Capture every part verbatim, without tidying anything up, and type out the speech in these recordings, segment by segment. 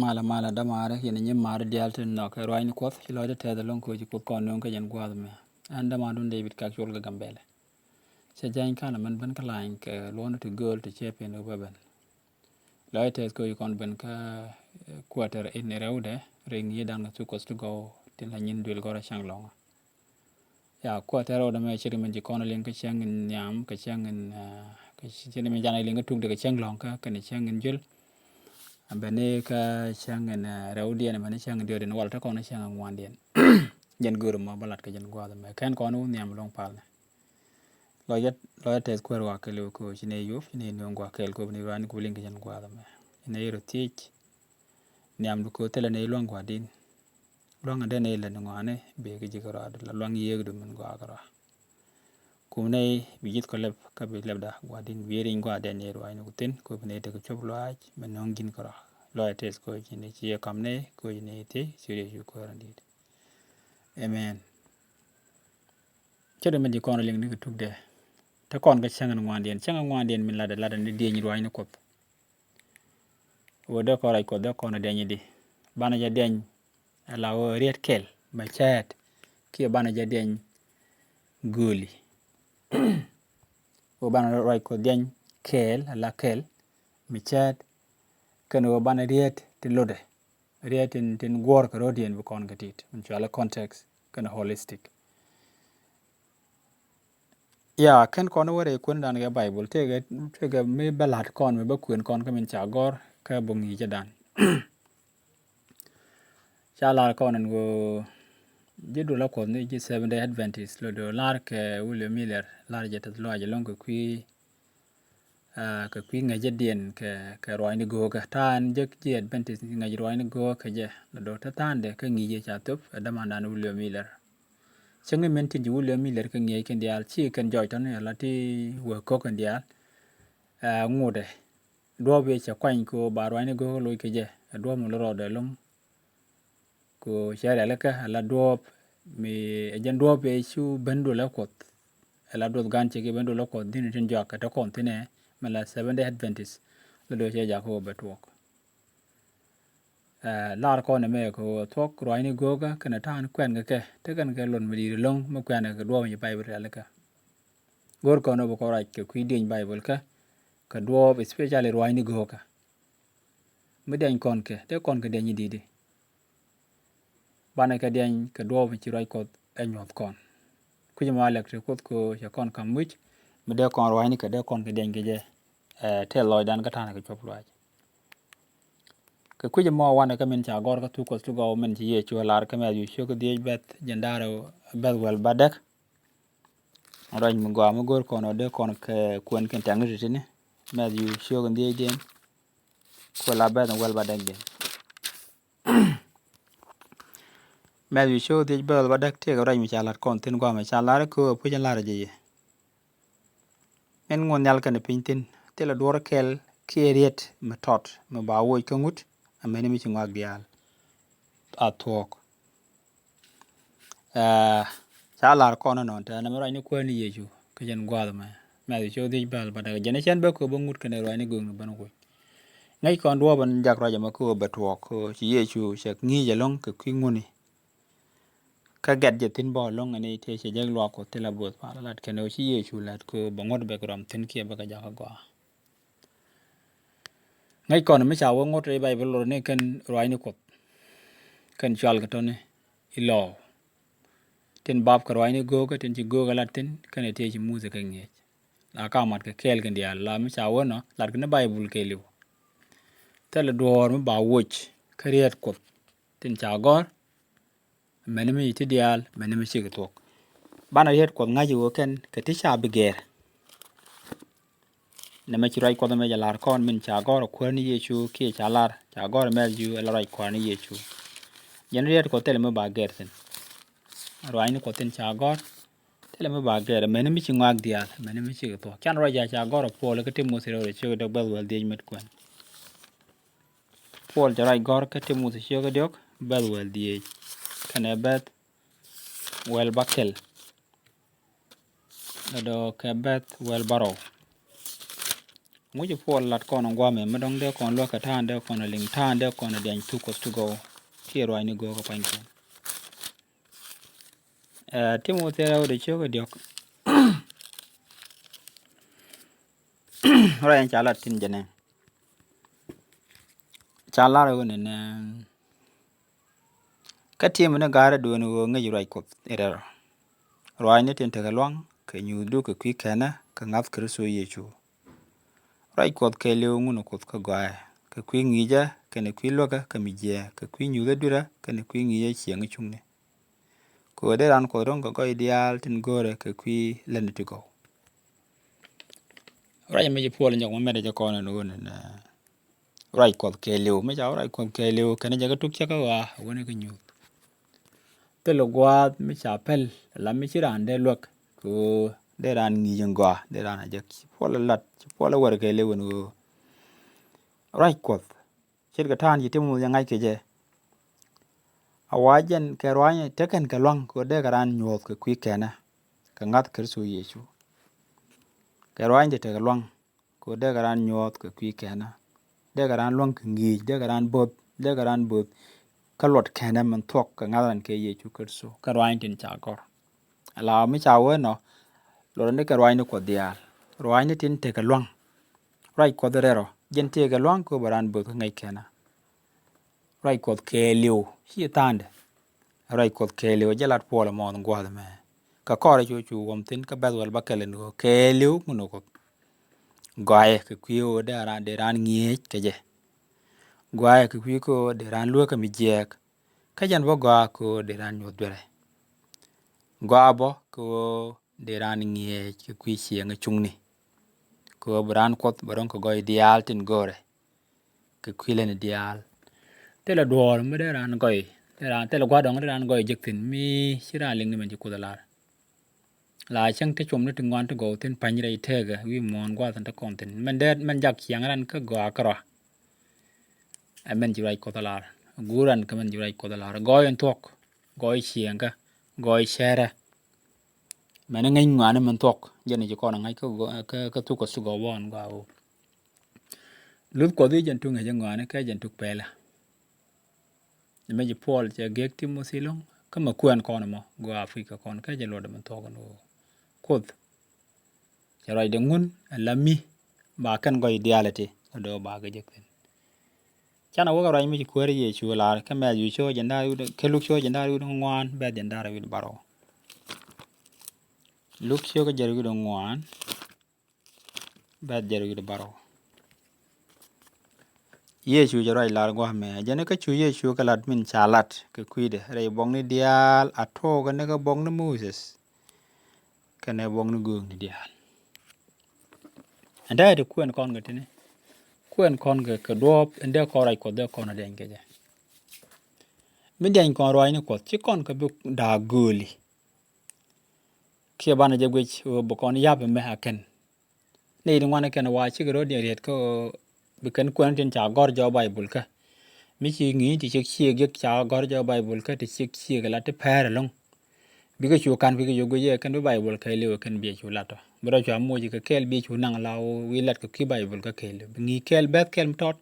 Malɛ malɛ dämaari, yɛn nyimaari diaal tin nhɔk kɛ ruaacni Kuɔth. Ci lɔcdä tɛth ɛlɔ̱ŋ kɛ ɣöö ci Kuoth kɔn nööŋ kɛ jɛn gua̱a̱th ɛmɛ. Ɛn dämaari Dun David Kak Col kɛ Gambɛlɛ. Cɛ jany kanɛ mɛn ben kä lany kɛ luɔ̱ni ti gööl ti cɛ pin ɣöö bä ben. Lɔcdä tɛth kɛ ɣöö ci kɔn ben kä, eh, kuätɛr in rɛwdɛ, ri ŋi̱i̱cdan kɛ thuk Kuɔth ti gɔw tin la nyin duël gɔ̱rä cäŋ lɔ̱ŋä. Ya, kuätɛr rɛwdɛ mɛ ce̱t min ci kɔn liŋ kä cäŋ in nhiam, kä cäŋ in, ah, kä ce̱t min ci kɔn liŋ kä tukdɛ kä cäŋ lɔ̱ŋä, kɛnɛ cäŋ in jiöl. Bɛ ni kä cäŋ in, ah, rɛwdiɛn, bɛ ni cäŋ in diɔ̱ɔ̱diɛn, wala te kɔn cäŋ in ŋuandiɛn. Jɛn gör mɔ bä lat kä jɛn gua̱a̱th ɛmɛ. Kɛn kɔn wä nhiam ɛlɔ̱ŋ palnɛ. Lɔcdä, lɔcdä tɛth kuäär wa kɛɛliw kɛ ɣöö ci nɛy yop, ci nɛy nööŋ gua̱a̱th kɛɛl kɛ ɣöö bi ni ruaacni Kuɔth liŋ kä jɛn gua̱a̱th ɛmɛ. Nɛy rɔ thiec nhiamdu kɛ ɣöö thilɛ nɛy luäŋ gua̱a̱r din. Luäŋ dee nɛy lät ni ŋɔaani, bëë kä ji̱ kärɔa, la luäŋ yiëëkdu min gɔaa kärɔa. Kum nɛy bi ji̱th kɔ lɛp, kä bi lɛpdä gua̱a̱r din, bi riny gua̱a̱r dee nɛy ruaacni ku thi̱n, kɛ ɣöö bi nɛy tekɛ cuɔp lɔaac, mi nööŋ ji̱n kärɔa. Lɔcdä tɛth kɛ ɣöö ci nɛy, ci yɛ ka̱m nɛy, kɛ ɣöö ci nɛy thiec, ci riey cu kuäär in di̱i̱t. Amen. Ce̱t min ci kɔn liŋ ni kɛ tukdɛ. Te kɔn kä cäŋ in ŋuandiɛn. Cäŋ in ŋuandiɛn min latdɛ, latdɛ ni dieny ruaacni Kuɔth. Ɣöö dee kɔn ruac Kuɔth, dee kɔn dieny di. Banɛ jɛ dieny ala ɣöö riet kɛl, mɛ cäät. Kiɛ banɛ jɛ dieny gööli. Ɣöö banɛ ruac Kuɔth dieny kɛɛl, ala kɛl, mɛ cäät. Kɛn ɣöö banɛ riet tin lotdɛ. Riet tin, tin guɔ̱ɔ̱r kɛ rɔ̱diɛn bi kɔn kɛ tit. Min cɔalɛ context, kɛnɛ holistic. Ya, kɛn kɔn wä rɛy kuändan kɛ Baibol, tëëkɛ, tëëkɛ mi bä la̱t kɔn, mi bä kuën kɔn kä min ca gɔ̱r kä bä ŋi̱i̱cädan. Ca lar kɔn ɛn ɣöö ji̱ duɔlä Kuɔth ni ji̱ Seventh Day Adventist, lotdɛ lar kɛ William Miller, lar jɛ tɛth lɔaac ɛlɔ̱ŋ kɛ kui̱, ah, kɛ kui̱ ŋäcädiɛn kɛ, kɛ ruaacni göökä. Ta̱a̱ ɛn jek ji̱ Adventist ŋäc ruaacni göökä kɛ jɛ, lotdɛ te tha̱a̱ŋdɛ kä ŋi̱i̱cɛ ca thöp ɛ dämandan William Miller. Cäŋ min tin ci William Miller kɛ ŋi̱eec kɛn diaal, ci kɛn jɔc tɔ̱ni ala ti wee ko̱k kɛn diaal. Ɛ, ŋotdɛ. Duɔ̱ɔ̱p ëë cɛ kuany kɛ ɣöö ba ruaacni göökä loc kɛ jɛ, ɛ duɔ̱ɔ̱p mi lɔ rɔɔdɛ ɛlɔ̱ŋ. Kɛ ɣöö cɛ rialikä ala duɔ̱ɔ̱p mi ɛ jɛn duɔ̱ɔ̱p ëë cu ben duɔlä Kuɔth. Ala duɔth gan cɛ ki ben duɔlä Kuɔth, di̱n tin jɔak kɛ te kɔn thi̱n ɛ, mi la Seventh Day Adventist. Lotdɛ cɛ jak kɛ ɣöö bɛ tuɔɔk. Ɛ, lar kɔn ɛmɛ kɛ ɣöö thuɔ̱k ruaacni göökä kɛnɛ ta̱a̱n kuɛn kɛ kɛ, te kɛn kɛ luɔt mi di̱i̱t ɛlɔ̱ŋ mi kuɛn kɛ duɔ̱ɔ̱p mi ci Baibol rialikä. Go̱r kɔn ɣöö bi kɔn ruac kɛ kui̱ dieny Baibol kä, kɛ duɔ̱ɔ̱p, especially ruaacni göökä. Mi dieny kɔn kɛ, dee kɔn kɛ dieny i̱ di̱i̱t i̱. Banɛ kɛ dieny kɛ duɔ̱ɔ̱p mi ci ruac Kuɔth ɛ nyuɔ̱th kɔn. Kui̱c ɛmɔ a lɛk ti Kuoth kɛ ɣöö cɛ kɔn ka̱m wi̱c, mi dee kɔn ruaacni kɛ, dee kɔn kɛ dieny kɛ jɛ, ɛ, tɛth lɔcdan kä ta̱a̱nɛ kɛ cuɔp lɔaac. Kɛ kui̱c ɛmɔ wanɛ kä min ca gɔ̱r kä thuk Kuɔth ti gɔw, min ci Yecu ɛ lar kä Mɛthiw ciök dhieec bɛ̈th, jiɛn da̱ŋ rɛw bɛ̈th wäl bädäk. Ruac mi gɔaa mi go̱r kɔn ɣöö dee kɔn kɛ kuɛn kɛn tɛ̈ŋni ti̱ti̱ni. Mɛthiw ciök dhieecdiɛn, kuɛ la bɛ̈th wäl bädäkdiɛn. Mɛthiw ciök dhieec bɛ̈th wäl bädäk, tëëkɛ ruac mi ca la̱t kɔn thi̱n, gua̱a̱th mi ca lar kɛ ɣöö puc in lar jɛ yɛ. Min ŋot nhial kɛnɛ piny thi̱n, thilɛ duɔ̱ɔ̱r kɛl kiɛ riet mi tɔt mi ba woc kä ŋut, amäni mi ci ŋɔak diaal a thuɔ̱k. Ɛ, ca lar kɔn ɛnɔn, tɛnɛ mi ruacni Kuäär ni Yecu kä jɛn gua̱a̱th ɛmɛ. Mɛthiw ciök dhieec bɛ̈th wäl bädäk, jɛn ɛ cɛn bä kɛ ɣöö bä ŋut kɛnɛ ruacni göökni ben kuc. Ŋäc kɔn duɔ̱ɔ̱p ɛn jak ruac ɛmɛ kɛ ɣöö bɛ tuɔɔk, kɛ ɣöö ci Yecu cɛ ŋi̱i̱c ɛlɔ̱ŋ kɛ kui̱ ŋuni. Kä gɛ̈t jɛ thi̱n bä ɛlɔ̱ŋ ɛn i̱ tëë cɛ jek luaak Kuɔth thilɛ bo̱o̱th pal, lat kɛn ɣöö ci Yecu la̱t kɛ ɣöö bɛ ŋuɔ̱t bɛ kɛ rɔm thi̱n kiɛ bɛ kɛ jakä gɔaa. Ŋäc kɔn mi ca wä ŋuɔ̱t rɛy Baibol lotdɛ ni kɛn ruaacni Kuɔth. Kɛn cɔal kɛ tɔ̱ni i̱ law. Tin bap kɛ ruaacni göökä, tin ci göökä lat thi̱n, kɛnɛ tëë ci Muthɛ kɛ ŋi̱eec. La ka mat kɛ kɛɛl kɛn diaal, la mi ca wä nɔ, lat kɛn ni Baibol kɛɛliw. Thilɛ duɔ̱ɔ̱r mi ba woc kä riet Kuɔth tin ca gɔ̱r, amäni mi ci ti diaal, amäni mi cikɛ thuɔ̱k. Banɛ riet Kuɔth ŋa̱c i̱ ɣöö kɛn kɛ ti ca bi gɛr. Nɛmɛ ci ruac Kuɔth ɛmɛ jɛ lar kɔn min ca gɔ̱r ɛ Kuäär ni Yecu kiɛ ca lar, ca gɔ̱r ɛ Mɛthiw ɛ la ruac Kuäär ni Yecu. Jɛn riet Kuɔth thilɛ mi ba gɛr thi̱n. Ruaacni Kuɔth thi̱n ca gɔ̱r, thilɛ mi ba gɛr, amäni mi ci ŋɔak diaal, amäni mi cikɛ thuɔ̱k. Can ruac ca, ca gɔ̱r ɛ Puɔl kä Timothi rɛw, ciök dee bɛ̈th wäl dhieec met kuɛn. Puɔl cɛ ruac gɔ̱r kä Timothi ciök diɔ̱k bɛ̈th wäl dhieec kɛnɛ bɛ̈th wäl bäkɛl. Lɛ dɔ̱ kɛ bɛ̈th wäl bärɔw. Ŋuci Puɔl lat kɔn ŋuamɛ mi dɔ̱ŋ dee kɔn luäk kɛ ta̱a̱n dee kɔn liŋ ta̱a̱n dee kɔn diany thuk Kuɔth ti gɔw. Kiɛ ruacni go̱o̱k kɛ pa̱ny kɔn. Ɛ, Timothi rɛw dee ciök kɛ diɔ̱k. Ruac in ca lat tin jɛ nɛ. Ca lar ɣöö nɛ nɛ. Kä tim ni ga̱a̱rä duëëni ɣöö ŋäc ruac Kuɔth rɛl. Ruacni tin tekɛ lua̱ŋ kɛ nyuuthdu kɛ kui̱ kɛnɛ kɛ ŋa̱th Kritho Yecu. Ruac Kuɔth kɛɛliw ŋun Kuoth kä gɔaaɛ kɛ kui̱ ŋi̱i̱cä kɛnɛ kui̱ luäkä kɛ mi jiɛɛk kɛ kui̱ nyuuthä dui̱rä kɛnɛ kui̱ ŋi̱i̱cä cieŋ i̱ cuŋni. Kɛ ɣöö dee raan Kuɔth ro̱ŋ kɛ gɔɔy diaal tin go̱o̱rɛ kɛ kui̱ lätni ti gɔw. Ruac mi ci Puɔl nyɔk mi mɛtdɛ jɛ kɔn ɛn ɣöö nɛ nɛ ruac Kuɔth kɛɛliw. Mi ca ruac Kuɔth kɛɛliw kɛnɛ jɛ kä tuk cä kä ɣɔaa ɛ wänɛ kä nyuuth. Thilɛ gua̱a̱th mi ca pɛl la mi ci raan dee luäk kɛ ɣöö dee raan ŋi̱i̱c in gɔaa dee raan a jek. Ci Puɔl ɛ lat, ci Puɔl ɛ wär kɛɛliw ɛn ɣöö ruac Kuɔth ce̱tkɛ ta̱a̱n ci Timothi jɛ ŋa̱c kɛ jɛ. A wa jɛn kɛ rua̱nyɛ tekɛn kɛ lua̱ŋ kɛ ɣöö dee kɛ raan nyuɔ̱th kɛ kui̱ kɛnɛ kɛ ŋa̱th Kritho Yecu. Kɛ rua̱ny ti tekɛ lua̱ŋ kɛ ɣöö dee kɛ raan nyuɔ̱th kɛ kui̱ kɛnɛ. Dee kɛ raan lua̱ŋ kɛ ŋi̱i̱c, dee kɛ raan bo̱th, dee kɛ raan bo̱th. Kä luɔt kɛnɛ min thuɔ̱k kɛ ŋa̱th ran kɛ Yecu Kritho kɛ rua̱ny tin ca gɔ̱r. Ala mi ca wee nɔ luɔt ni kɛ rua̱ny ni Kuɔth diaal. Rua̱ny ni tin tekɛ lua̱ŋ. Ruac Kuɔth rɛl rɔ jɛn tekɛ lua̱ŋ kɛ ɣöö bɛ raan bo̱th kä ŋäc kɛnɛ. Ruac Kuɔth kɛɛliw ci tha̱a̱ndɛ. Ruac Kuɔth kɛɛliw jɛ lat Puɔl ɛmɔ ɛn gua̱a̱th ɛmɛ. Kɛ kɔrɛ cu cu wuɔm thi̱n kä bɛ̈th wäl bäkɛl ɛn ɣöö kɛɛliw ŋun Kuoth. Gɔaaɛ kɛ kui̱ ɣöö dee raan dee raan ŋi̱eec kɛ jɛ. Gɔaaɛ kɛ kui̱ kä ɣöö dee raan lueekä mi jiɛɛk. Kä jɛn bä gɔaa kɛ ɣöö dee raan nyuɔ̱th duerɛ. Gɔaa bä kɛ ɣöö dee raan ŋi̱eec kɛ kui̱ cieŋ ɛ cuŋni. Kɛ ɣöö bi raan Kuɔth bɛ ro̱ŋ kɛ gɔɔy diaal tin go̱o̱rɛ. Kɛ kui̱ lätni diaal. Thilɛ duɔ̱ɔ̱r mi dee raan gɔy, dee raan, thilɛ gua̱a̱r dɔ̱ŋ dee raan gɔy jek thi̱n mi ci raan liŋ ni mɛn ci Kuoth ɛ lar. La cäŋ ti cuɔm ni ti ŋuan ti gɔw thi̱n pa̱ny rɛy tëëkä wi̱i̱ muɔ̱ɔ̱n gua̱a̱th in te kɔn thi̱n. Mɛn dee mɛn jak ciaŋ ran kä gɔaa kärɔa. Ɛ mɛn ci ruac Kuɔth ɛ lar. Guur ran kä mɛn ci ruac Kuɔth ɛ lar. Gɔɔy in thuɔ̱k, gɔɔy cieŋkä, gɔɔy cɛɛrä. Mɛn ŋäc ŋuani min thuɔ̱k jɛn ci kɔn ŋa̱c kä gɔ-, kä, kä thuk Kuɔth ti gɔw bɔɔn gɔaa ɣöö luth Kuɔth i̱ jɛn tuk ŋäcä ŋɔaani kɛ jɛn tuk pɛlä. Ni mɛ ji̱ Puɔl cɛ gek Timothi lo̱ŋ kä mɛ kuɛn kɔn mɔ gɔaa Africa kɔn kɛ jɛ luɔt mɛ thuɔk ni ɣöö Kuoth cɛ ruacdɛ ŋun ɛ la mi ba kɛn gɔy diaal iti kä do̱ ba kɛ jek thi̱n. Canɛ wä kɛ ruac mi ci Kuäär Yecu lar kä Mɛthiu cio̱k jiɛn da̱ŋ rɛw wi̱cdɛ, kä Luk cio̱k jiɛn da̱ŋ rɛw wi̱cdɛ ŋuan bɛ̈th jiɛn da̱ŋ rɛw wi̱cdɛ bärɔw. Luk cio̱k jiɛn rɛw wi̱cdɛ ŋuan bɛ̈th jiɛn rɛw wi̱cdɛ bärɔw. Yecu jɛ ruac lar gua̱a̱mɛ jɛn kä cu Yecu kɛ lat min ca lat kɛ kui̱dɛ rɛy buɔ̱kni diaal a tuɔɔk kɛ ni kä buɔ̱kni Moses kɛnɛ buɔ̱kni göökni diaal. Ɛn dee ti kuɛn kɔn kɛ tini kuɛn kɔn kɛ kɛ duɔ̱ɔ̱p ɛn dee kɔn ruac Kuɔth dee kɔn a dɛny kɛ jɛ. Mi dɛny kɔn ruacni Kuɔth ci kɔn kɛ bi da̱a̱k gööli. Kiɛ banɛ jɛ guic ɣöö bi kɔn ya̱p ɛmɛ a kɛn. Nɛy ti ŋuan kɛn wa cikɛ rɔ̱diɛn riet kä ɣöö bi kɛn kuɛn tin ca gɔ̱r jɔk Baibul kä. Mi ci ŋi̱i̱c ti ciek ciek jek ca gɔ̱r jɔk Baibul kä ti ciek ciek la ti pɛr ɛlɔ̱ŋ. Bikɛ cu ka̱n kui̱ kɛ cu guic ɛ kɛn bi Baibul kɛɛliw ɛ kɛn biɛ cu lat tɔ. Bi rɔ cua moc kɛ kɛɛl biɛ cu naŋ la ɣöö wi̱i̱ lat kɛ kui̱ Baibul kä kɛɛliw. Bi ŋi̱i̱c kɛɛl bɛ̈th kɛɛl mi tɔt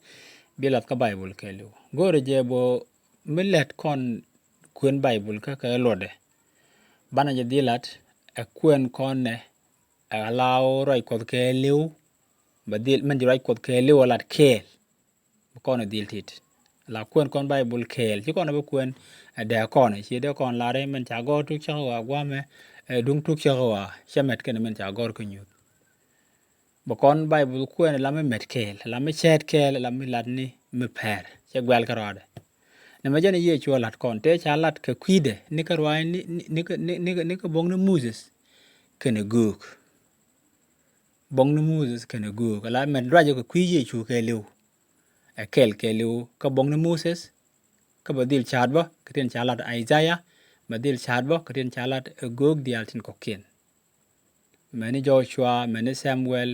biɛ lath kä Baibul kɛɛliw. Go̱o̱rɛ jɛ bä mi lät kɔn kuën Baibul kä kɛ luɔtdɛ. Banɛ jɛ dhil lat ɛ kuën kɔn nɛ ɛ la ɣöö ruac Kuɔth kɛɛliw. Bɛ dhil mɛn ji̱ ruac Kuɔth kɛɛliw ɛ lat kɛɛl. Bi kɔn ɛ dhil tit la kuën kɔn Baibul kɛɛl ci kɔn ɛ bi kuën ɛ dee kɔn ci dee kɔn lar ɛ mɛn ca gɔ̱r tuk cäkä ɣɔaa gua̱a̱mɛ ɛ duŋ tuk cäkä ɣɔaa cɛ mɛt kɛn mɛn ca gɔ̱r kä nyuuth. Bɛ kɔn Baibul kuɛn lam mi mɛt kɛɛl, lam mi cɛɛt kɛɛl, lam mi lat ni mi pɛr cɛ guɛl kä rɔɔdɛ. Nɛ mɛ jɛn Yecu lat kɔn tëë ca lat kɛ kui̱dɛ ni kä rua̱a̱ny ni, ni, ni, ni, ni, ni kä buɔ̱ŋ ni Moses kɛnɛ göök. Buɔ̱ŋ ni Moses kɛnɛ göök ala mɛt ruacɛ kɛ kui̱ Yecu kɛɛliw. Ɛ kɛl kɛɛliw kä buɔ̱ŋ ni Moses kä bɛ dhil ca̱a̱t bä kɛ tin ca lat Isaiah, bɛ dhil ca̱a̱t bä kɛ tin ca lat ɛ göök diaal tin kɔ̱kiɛn. Mɛni Joshua, mɛni Samuel,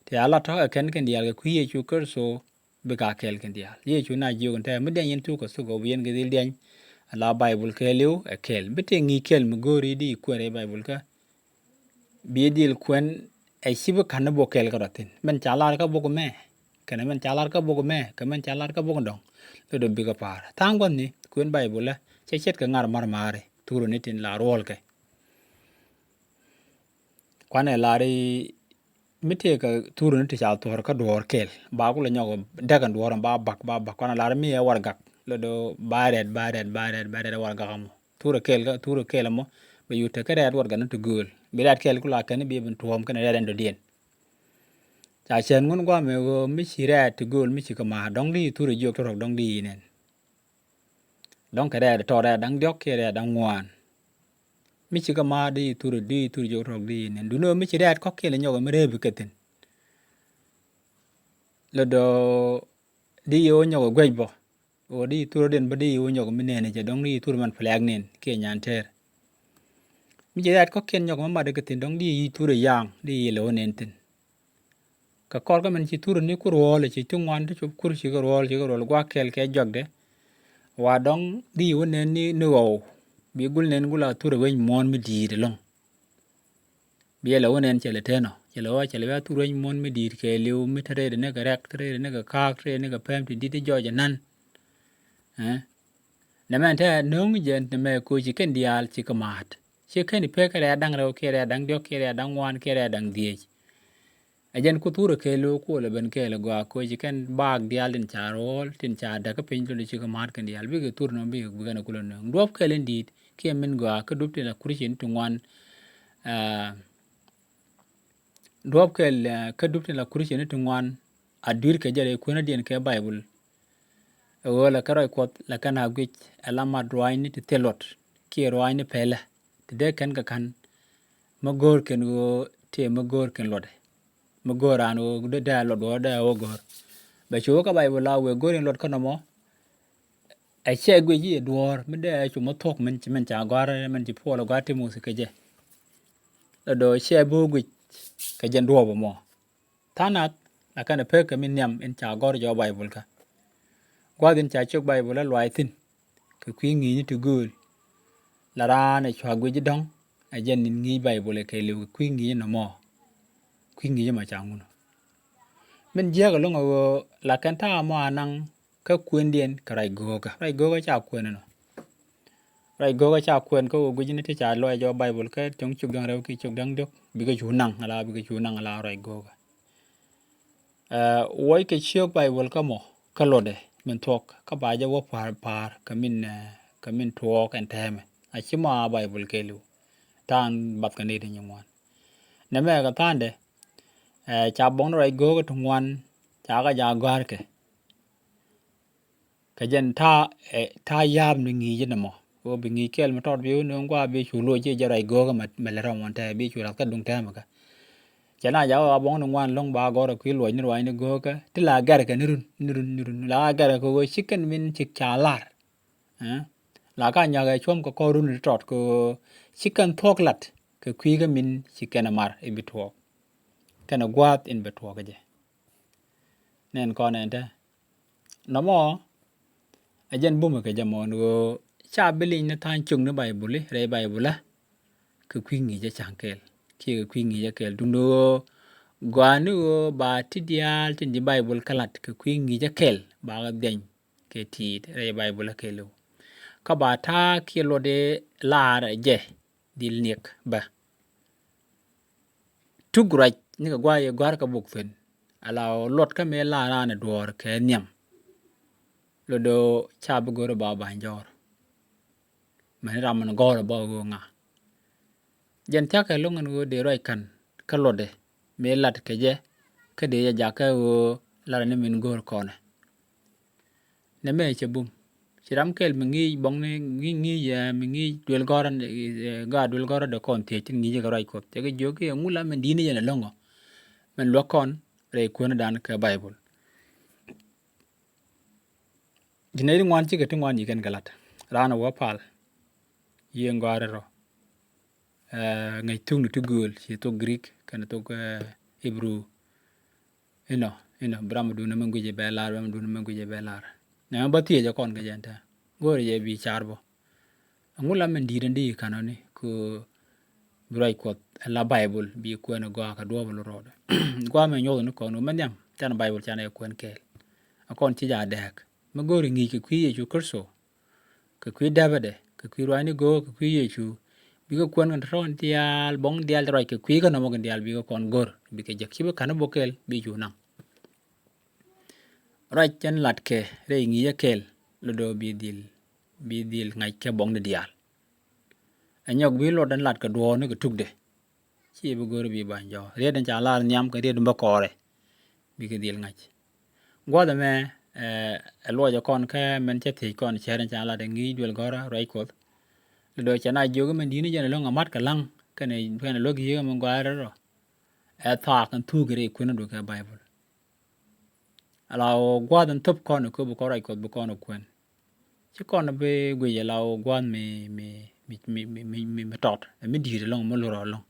ti a lat tɔ̱ ɛ kɛn kɛn diaal kɛ kui̱ Yecu Kritho, bikɛ a kɛɛl kɛn diaal. Yecu na jiök ɛn tɛ mi diany yɛn thuk kɛ thuk ɛ bi yɛn kɛ dhil diany. Ala Baibul kɛɛliw ɛ kɛɛl. Bi tëë ŋi̱i̱c kɛɛl mi go̱o̱ri di kuɛn rɛy Baibul kä. Bi dhil kuɛn ɛ ci bi ka̱n ni bok kɛl kärɔ̱ thi̱n. Mɛn ca lar kä bok mɛ kɛnɛ mɛn ca lar kä bok mɛ kɛ mɛn ca lar kä bok dɔ̱ŋ. Lɔ dee bikɛ pa̱a̱r tha̱a̱ŋ gua̱thni kuën Baibul ɛ cɛ ce̱tkɛ ŋa̱r ma̱r ma̱a̱ri thurä ni tin la ruɔ̱ɔ̱lkɛ. Kuanɛ lar i̱ mi tëëkɛ thurä ni ti ca thuɔ̱ɔ̱r kä duɔ̱ɔ̱r kɛl ba kulɛ nyɔk däk ɛn duɔ̱ɔ̱r ɛn ba bak ba bak kuanɛ lar mi ɛ warɛgak. Lɔ dee ba rɛɛt ba rɛɛt ba rɛɛt ba rɛɛt ɛ warɛgak ɛmɔ. Thurä kɛl kä thurä kɛl ɛmɔ bɛ yut te kä rɛɛt warɛgak ni ti gööl bi rɛɛt kɛl kula kɛn bi ben tuɔ̱ɔ̱m kɛnɛ rɛɛt ɛn dɔ̱diɛn. Ca cɛn ŋun guamɛ ɣöö mi ci rɛɛt ti gööl mi ci kɛ ma̱a̱r dɔ̱ŋ di thurä jiök tɔ̱rɔk dɔ̱ŋ di nɛn. Dɔ̱ŋ kɛ rɛɛt tɔt rɛɛt da̱ŋ diɔ̱k kiɛ rɛɛt da̱ŋ ŋuan. Mi ci kɛ ma̱a̱r di thurä di thurä jiök tɔ̱rɔk di nɛn duundɛ ɣöö mi ci rɛɛt kɔ̱kiɛn lɛ nyɔk ɛ mi reep kɛ thi̱n. Lɔ dɔ̱ di yɛ wä nyɔk ɛ guec bä. Ɣöö di thurä diɛn bä di yɛ wä nyɔk mi nɛɛni jɛ dɔ̱ŋ di thurä man plɛɛk niɛn kiɛ nyan tɛɛr. Mi jɛ rɛɛt kɔ̱kiɛn nyɔk mi mat kɛ thi̱n dɔ̱ŋ di yi thurä yaŋ di yi lɛ wä nɛɛn thi̱n. Kɛ kɔr kä min ci thurä ni ku ruɔ̱ɔ̱l ci ti ŋuan ti cop kur ci kɛ ruɔ̱ɔ̱l ci kɛ ruɔ̱ɔ̱l gua̱a̱k kɛl kɛ jɔakdɛ. Wa dɔ̱ŋ di yi wä nɛɛn ni ni ɣɔw bi gul nɛɛn gul a thurä wec muɔ̱ɔ̱n mi di̱i̱t ɛlɔ̱ŋ. Biɛ lɛ wä nɛn cɛ lɛ tɛn ɔ cɛ lɛ wä cɛ lɛ wä thur wec muɔ̱n mi di̱i̱t kɛ li̱w mi te rɛydɛ ni kɛ rɛk te rɛydɛ ni kɛ ka̱a̱k te rɛydɛ ni kɛ pɛm ti di̱t ti jɔɔc ɛ nan. Ɛ nɛ mɛn te no̱o̱ŋ jɛ nɛ mɛ koci kɛn diaal ci kɛ ma̱a̱t ci kɛn i̱ pek kɛ rɛy da̱ŋ rɛw kiɛ rɛy da̱ŋ diɔ̱k kiɛ rɛy da̱ŋ ŋuan kiɛ rɛy da̱ŋ dhieec. Ɛ jɛn ku thurɛ kɛɛl ɣöö kuɔlɛ ben kɛɛl ɛ gɔaa koci kɛn baak diaal tin ca rɔɔl tin ca däk kä piny lotdɛ ci kɛ ma̱a̱t kɛn diaal bikɛ thur nɔm bikɛ bikɛn ɛ kulɛ nööŋ duɔ̱ɔ̱p kɛɛl in di̱i̱t. Kiɛ min gɔaa kä dup tin la Christian ti ŋuan. Aa, duɔ̱ɔ̱p kɛɛl kä dup tin la Christian ti ŋuan. A dui̱r kɛ jɛ rɛy kuenädiɛn kɛ Baibul. Ɛ ɣöö lɛ kɛ ruac Kuɔth lɛ kɛn a guic ɛ la mat ruaacni ti thil luɔt kiɛ ruaacni pɛlɛ ti dee kɛn kɛ ka̱n. Mi go̱o̱r kɛn ɣöö tëë mi go̱o̱r kɛn luɔtdɛ mi go̱o̱r raan ɣöö dee a luɔt ɣöö dee a wä go̱o̱r. Bɛ cu wä kä Baibul la wëë go̱o̱r in luɔt kä nɔmɔ. Ɛ cɛ guic i̱ ɛ duɔ̱ɔ̱r mi dee ɛ cu mi thuɔ̱k min ci min ca gɔ̱a̱r min ci Puɔl ɛ gɔ̱a̱r Timothi kɛ jɛ. Lɔ do̱ cɛ bi wä guic kɛ jɛn duɔ̱ɔ̱p ɛmɔ. Tha̱a̱ŋ nath la kɛn ɛ pek kɛ mi nhiam in ca gɔ̱r jɔɔk Baibul kä. Gua̱a̱th in ca cök Baibul ɛ luaac thi̱n kɛ kui̱ ŋi̱i̱cni ti gööl. La raan ɛ cua guic dɔ̱ŋ ɛ jɛn in ŋi̱i̱c Baibul ɛ kɛɛliw kɛ kui̱ ŋi̱i̱cni nɔmɔ. Kui̱ ŋi̱i̱cni mɔ ca ŋun. Min jiääk ɛlɔ̱ŋ ɛ ɣöö la kɛn ta̱a̱ mɔ a naŋ kä kuëndiɛn kɛ ruac go̱o̱kä ruac go̱o̱kä ca kuɛn ɛnɔ. Ruac go̱o̱kä ca kuɛn kä ɣöö gui̱cni ti ca luɔc jɔɔk Baibul kä cio̱ŋ cuk da̱ŋ rɛw ki cuk da̱ŋ diɔ̱k bikɛ cu naŋ ala bikɛ cu naŋ ala ruac go̱o̱kä. Ɛ wuɔckɛ ciök Baibul kä mɔ kä luɔtdɛ min thuɔ̱k kä ba jɛ wä pa̱a̱r pa̱a̱r kɛ min ɛ kɛ min tuɔɔk ɛn tɛmɛ. A ci mɔ a Baibul kɛɛliw. Ta̱a̱n bath kɛ nɛy ti nyin ŋuan. Nɛmɛ kɛ tha̱a̱ndɛ ɛ ca buɔ̱ŋni ruac go̱o̱kä ti ŋuan ca kɛ jaak gɔ̱a̱rkɛ. Kɛ jɛn ta̱a̱ ɛ ta̱a̱ ya̱a̱p ni ŋi̱i̱c inɛ mɔ ɣöö bi ŋi̱i̱c kɛl mi tɔt bi wä nööŋ gua̱a̱ bi cu luɔc ci jɛ ruac go̱o̱kä mɛ lɛ rɔm ɣɔn tɛɛ bi cu lath kä duŋ tɛmɛ kä. Cɛ na jakä ɣɔaa buɔ̱ŋni ŋuan lo̱ŋ ba gɔ̱r ɛ kui̱ luɔc ni ruaacni go̱o̱kä ti la gɛrkɛ ni run ni run ni run la ɣaa gɛrkɛ kɛ ɣöö ci kɛn min ci ca lar. Ɛ la ka nyakɛ cuɔ̱m kɛ kɔr run ti tɔt kɛ ɣöö ci kɛn thuɔ̱k lat kɛ kui̱ kä min ci kɛn ɛ mar i̱ bi tuɔɔk. Kɛn ɛ gua̱a̱th in bɛ tuɔɔk kɛ jɛ. Nɛn kɔn ɛn te nɔmɔ. Ɛ jɛn bumɛ kɛ jɛ mɔn ɣöö ca bi li̱ny ni tha̱a̱ŋ cök ni Baibul i̱ rɛy Baibul ɛ kɛ kui̱ ŋi̱i̱cä ca̱ŋ kɛɛl kiɛ kɛ kui̱ ŋi̱i̱cä kɛɛl duundɛ ɣöö gɔaa ni ɣöö ba ti diaal tin ji̱ Baibul kä la̱t kɛ kui̱ ŋi̱i̱cä kɛɛl ba kɛ dhiany kɛ ti̱i̱t rɛy Baibul ɛ kɛɛl ɣöö kä ba ta̱a̱ kiɛ luɔt i̱ laar ɛ jɛ dhil niɛk bä. Tuk ruac nikɛ gua̱a̱c i̱ gɔ̱a̱r kɛ buk thi̱n ala luɔt kä mëë la raan ɛ duɔ̱ɔ̱r kɛ nhiam. Lɔ do̱ ca bi go̱r i̱ ba ba̱ny jɔ̱ɔ̱r. Mɛn ram min gɔ̱r i̱ ba ɣöö ŋa. Jɛn thia̱kɛ lo̱ŋ ɛn ɣöö dee ruac ka̱n kä luɔtdɛ mëë lat kɛ jɛ kä dee jɛ jakä ɣöö lat ni min go̱r kɔnɛ. Nɛmɛ cɛ bum ci ram kɛl mi ŋi̱i̱c bɔŋni ŋi̱i̱c ŋi̱i̱c ɛ mi ŋi̱i̱c duel gɔ̱rä ɛ gaat duel gɔ̱rä dee kɔn thiec tin ŋi̱i̱c kɛ ruac Kuɔth cɛ kɛ jiök i̱ ɛŋu la min di̱t ni jɛn ɛlɔ̱ŋ ɔ. Min luäk kɔn rɛy kuäändan kɛ Baibul. Ti nɛy ti ŋuan cikɛ ti ŋuan yi̱ kɛn kɛ la̱t raan ɛ wä pal. Yiëë ŋɔaari rɔ ŋäc thukni ti gööl ci thok Greek kɛnɛ thok Hebrew. Inɔ inɔ bi ram mi duundɛ mi guic ɛ bɛ lar bi ram mi duundɛ mi guic ɛ bɛ lar. Nɛ mi bä thiecɛ kɔn kɛ jɛn tɛ go̱o̱rɛ jɛ bi car bä. Ɛŋu la min di̱i̱t ɛn di kanɔni kɛ Bi ruac Kuɔth ɛn la Baibol bi kuɛn ɛ gɔaa kɛ duɔ̱ɔ̱p ɛn rɔɔdɛ. Gua̱a̱th mɛ nyuɔth ni kɔn wä mɛ nhiam, canɛ Baibol canɛ kuɛn kɛɛl. A kɔn ci jaa dɛɛk. Mi go̱o̱ri ŋi̱i̱c kɛ kui̱ Yecu Kritho, kɛ kui̱ däpädɛ, kɛ kui̱ ruacni go̱o̱k, kɛ kui̱ Yecu, bikɛ kuɛn kɛn tɔ̱tɔ̱ kɛn diaal, buɔ̱ŋ diaal ti ruac kɛ kui̱ kä nɔmɔ kɛn diaal bikɛ kɔn go̱r, bikɛ jek ci bi ka̱n bok kɛɛl bi cu naŋ. Ruac ɛn latkɛ rɛy ŋi̱i̱cä kɛɛl, lotdɛ bi dhil, bi dhil ŋa̱c kɛ buɔ̱ŋni diaal. Ɛ nyɔk bi luɔt ɛn latkɛ duɔ̱ɔ̱r ni kɛ tukdɛ. Ci bi go̱r bi ba̱ny jɔ̱ɔ̱r. Riet in ca lar nhiam kɛ riet in bä kɔɔrɛ. Bikɛ dhil ŋa̱c. Gua̱th ɛmɛ, ɛ, ɛ luɔcɛ kɔn kä mɛn cä thiec kɔn cɛr in ca lar in ŋi̱i̱c duel gɔ̱rä ruac Kuɔth. Lɛ do̱ cɛ na jiök mɛn di̱t ni jɛn ɛlɔ̱ŋ a mat kɛ laŋ kɛnɛ, kɛnɛ luäk yiëë mɛn gɔaa rɛl rɔ. Ɛ thaak in thuuk rɛy kuenädu kɛ Baibol. Ala ɣöö gua̱a̱th in thop kɔn ɛ köp kɔn ruac Kuɔth bi kɔn ɛ kuɛn. Ci kɔn bi guic ala ɣöö gua̱a̱th mi, mi, mi tɔt ɛ mi di̱i̱t ɛlɔ̱ŋ mi lurɔ ɛlɔ̱ŋ.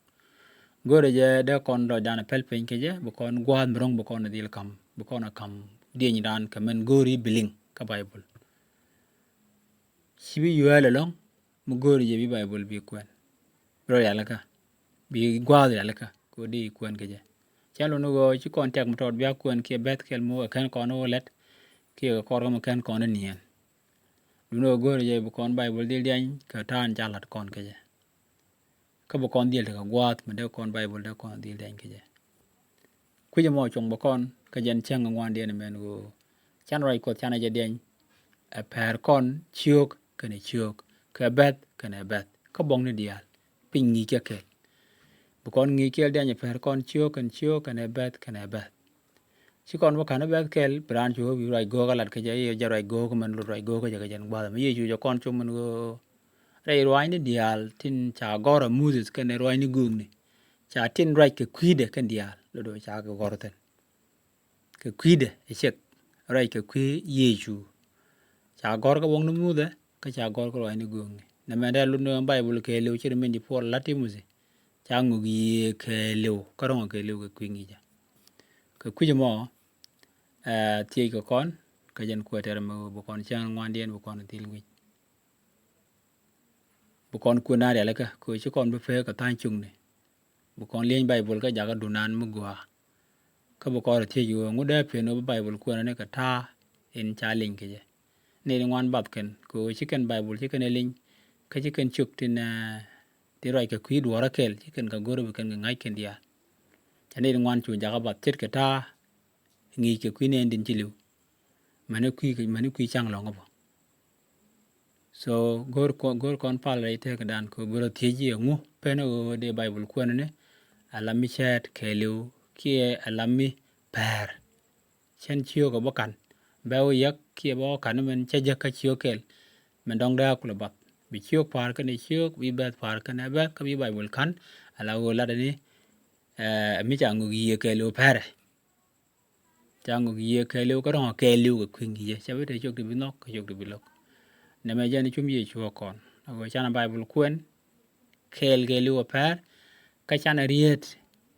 Go̱o̱rɛ jɛ dee kɔn dɔcdan ɛ pɛl piny kɛ jɛ bi kɔn gua̱a̱th mi ro̱ŋ bi kɔn ɛ dhil ka̱m, bi kɔn ɛ ka̱m dieny dan kɛ mɛn go̱o̱ri bi liŋ kä Baibol. Ci bi yuɛɛl ɛlɔ̱ŋ mi go̱o̱ri jɛ bi Baibol bi kuɛn. Bi rɔ rialikä. Bi gua̱a̱th rialikä kɛ ɣöö di kuɛn kɛ jɛ. Cɛn luni ɣöö ci kɔn tɛk mi tɔt bia kuɛn kiɛ bɛ̈th kɛl mi wä kɛn kɔn wä lɛt kiɛ kɛ kɔr kä mi kɛn kɔn niɛn. Duni ɣöö go̱o̱ri jɛ bi kɔn Baibol dhil diany kɛ ta̱a̱n ca la̱t kɔn kɛ jɛ. Kä bi kɔn dhil tekɛ gua̱a̱th mi dee kɔn Baibol dee kɔn dhil diany kɛ jɛ. Kui̱c ɛmɔ cuɔ̱ŋ bä kɔn kä jɛn cäŋ ŋuandiɛn mɛn ɣöö can ruac Kuɔth canɛ jɛ diɛny. Ɛ pɛr kɔn ciök kɛnɛ ciök, kɛ bɛ̈th kɛnɛ bɛ̈th, kä buɔ̱ŋni diaal piny ŋi̱i̱c kɛ kɛl. Bi kɔn ŋi̱i̱c kɛl diɛny ɛ pɛr kɔn ciök kɛnɛ ciök, kɛnɛ bɛ̈th kɛnɛ bɛ̈th. Ci kɔn bä ka̱n bɛ̈th kɛl bi raan cu ɣöö bi ruac go̱o̱k a lat kɛ jɛ, i̱ jɛ ruac go̱o̱k mɛn lot ruac go̱o̱k kɛ jɛ kɛ jɛn gua̱th ɛmɛ. Yecu jɛ kɔn cop mɛn ɣöö rɛy ruacni diaal tin ca gɔ̱r ɛ Moses kɛnɛ ruacni göökni. Ca tin ruac kɛ kui̱dɛ kɛn diaal, lot ɣöö ca kɛ gɔ̱r thi̱n. Kɛ kui̱dɛ ɛ cɛk ruac kɛ kui̱ Yecu. Ca gɔ̱r kä buɔ̱ŋni Muthɛ, kä ca gɔ̱r kä ruacni göökni. Nɛmɛ dee lut ni Baibol kɛɛliw ci ri min di Puɔl lat Timothi. Ca ŋuk yiëë kɛɛliw, kä rɔ̱ŋ kɛɛliw kɛ kui̱ ŋi̱i̱cä. Kɛ kui̱c ɛmɔ, ɛ, thiec kɛ kɔn, kä jɛn kuɛ tɛr mɛ bi kɔn cäŋ ŋuandiɛn bi kɔn thil ŋuic. Bi kɔn kuɛn na rialikä, kɛ ɣöö ci kɔn bi pek kɛ tha̱a̱ŋ cuŋni. Bi kɔn lieny Baibol kä jakä dunan mi gɔaa. Kä bi kɔn rɔ thiec ɣöö ŋut dee pen ɣöö bi Baibol kuɛn ni kɛ ta̱a̱ in ca lieny kɛ jɛ. Ni ri ŋuan bath kɛn, kɛ ɣöö ci kɛn Baibol ci kɛn ɛ lieny, kä ci kɛn cök tin, ɛ, tin ruac kɛ kui̱ duɔ̱ɔ̱rä kɛl, ci kɛn kɛ go̱r bi kɛn kɛ ŋa̱c kɛn diaal. Ca ni ri ŋuan cu jakä bath ce̱tkɛ ta̱a̱, ŋi̱i̱c kɛ kui̱ nɛɛn tin ci li̱w. Mɛni kui̱, mɛni kui̱ caŋ lɔ̱ŋ bä. So go̱r kɔ-, go̱r kɔn pal rɛy tëëkdan kɛ bi rɔ thiec ji̱ ɛŋu pen ɣöö dee Baibol kuɛn ni ala mi cɛɛt kɛɛliw kiɛ ala mi pɛr. Cɛn ciök ɛ bä ka̱n bɛ wä yäk kiɛ bä wä ka̱n mɛn cä jäk kä ciök kɛl. Mɛn dɔ̱ŋ dee a kulɛ bath bi ciök pa̱a̱r kɛnɛ ciök, bi bɛ̈th pa̱a̱r kɛnɛ bɛ̈th, kä bi Baibol ka̱n ala ɣöö latdɛ ni, ɛ, mi ca ŋuk yiëë kɛɛliw pɛrɛ. Ca ŋuk yiëë kɛɛliw kä rɔ̱ŋ kɛɛliw kɛ kui̱ ŋi̱i̱cä, ca bi te cok ti bi nhɔk kɛ cok ti bi lo̱k. Nɛmɛ jɛn cum Yecu ɛ kɔn. Ɛ ɣöö canɛ Baibol kuɛn kɛɛl kɛɛliw ɛ pɛr, kä canɛ riet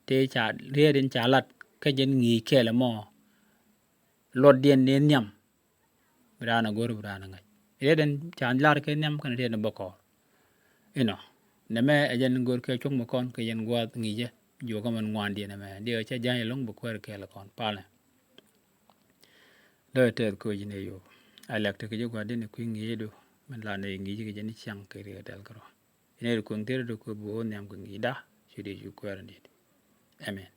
tëë ca riet in ca lat kä jɛn ŋi̱i̱c kɛɛl ɛmɔ. Luɔtdiɛn ni nhiam. Bi raan a go̱r bi raan a ŋa̱c. Riet in ca lar kɛ nhiam kɛnɛ riet in bä kɔɔr. Inɔ. Nɛmɛ ɛ jɛn go̱r kɛ cuɔ̱ŋ mi kɔn kɛ jɛn gua̱a̱th ŋi̱i̱cä. Juɔkä mɛn ŋuandiɛn ɛmɛ. Diɛ cä ja̱ny ɛlɔ̱ŋ bi kuɛɛr kɛɛl kɔn. Palnɛ. Dɔ̱ ɛ tɛth koc ni yo̱o̱. A lɛk tekɛ ji̱ gua̱diɛn ɛ kui̱ ŋi̱i̱cädu. Mɛn la nɛy ŋi̱i̱cä kɛ jɛn i̱ ciaŋ kɛ riet tɛl kärɔ̱. Inɛ ri kueŋ thier dɔ kɛ bi wä nhiam kɛ ŋi̱i̱cda. Cu di cu kuɛɛr in di̱t. Amen.